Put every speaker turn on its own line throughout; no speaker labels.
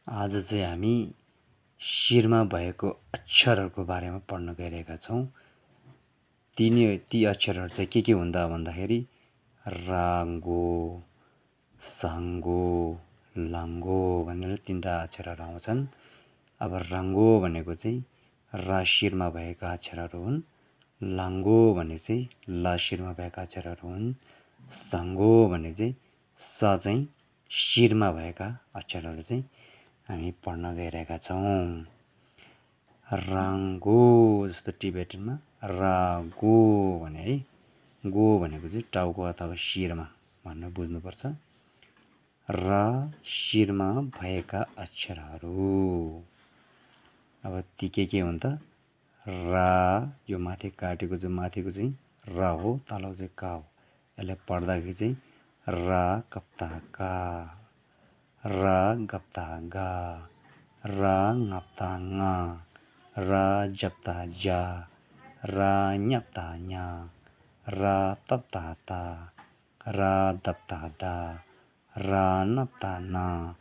आज चाहिँ हामी शिरमा भएको अक्षरहरूको बारेमा पढ्न गइरहेका छौं। ती अक्षरहरू चाहिँ के हुँदा भन्दाखेरि राङ्गो, साङ्गो, लाङ्गो भनेर तीनटा अक्षरहरू आउँछन्। अब राङ्गो भनेको चाहिँ रा शिरमा भएका अक्षरहरू हुन्। लाङ्गो भने चाहिँ ला शिरमा भएका अक्षरहरू हुन्। साङ्गो भने चाहिँ स चाहिँ शिरमा भएका अक्षरहरू चाहिँ हामी पढ्न गइरहेका छौं। राङ्गो जस्तो टिबेटनमा रागो भने है, गो भनेको चाहिँ टाउको अथवा शिरमा भनेर बुझ्नुपर्छ। रा शिरमा भएका अक्षरहरू अब ती के हुन् त? रा यो माथि काटेको चाहिँ माथिको चाहिँ रा हो, तलको चाहिँ का हो। यसलाई पढ्दाखेरि चाहिँ रा कप्ता का, रा गप्ता गा, रा ngapता ङा, रा जप्ता जा, रा न्याप्ता न्या, रा तप्ता ता, रा दप्ता दा, रा नप्ता ना,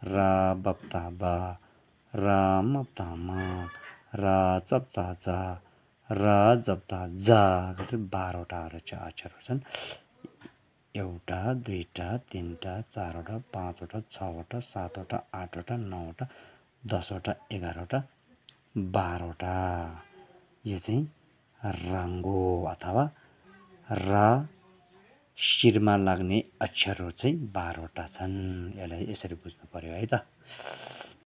रा बप्ता बा, रा मप्ता मा, रा चप्ता चा, रा जप्ता जा गरेर 12 वटा अक्षरहरू छन्। एउटा, दुईटा, तीनटा, चारवटा, पाँचवटा, छवटा, सातवटा, आठवटा, नौवटा, 10 वटा, 11 वटा, 12 वटा। यो चाहिँ राङ्गो अथवा रा शिरमा लाग्ने अक्षरहरू चाहिँ 12 वटा छन्। यसलाई यसरी बुझ्नु पर्यो है त।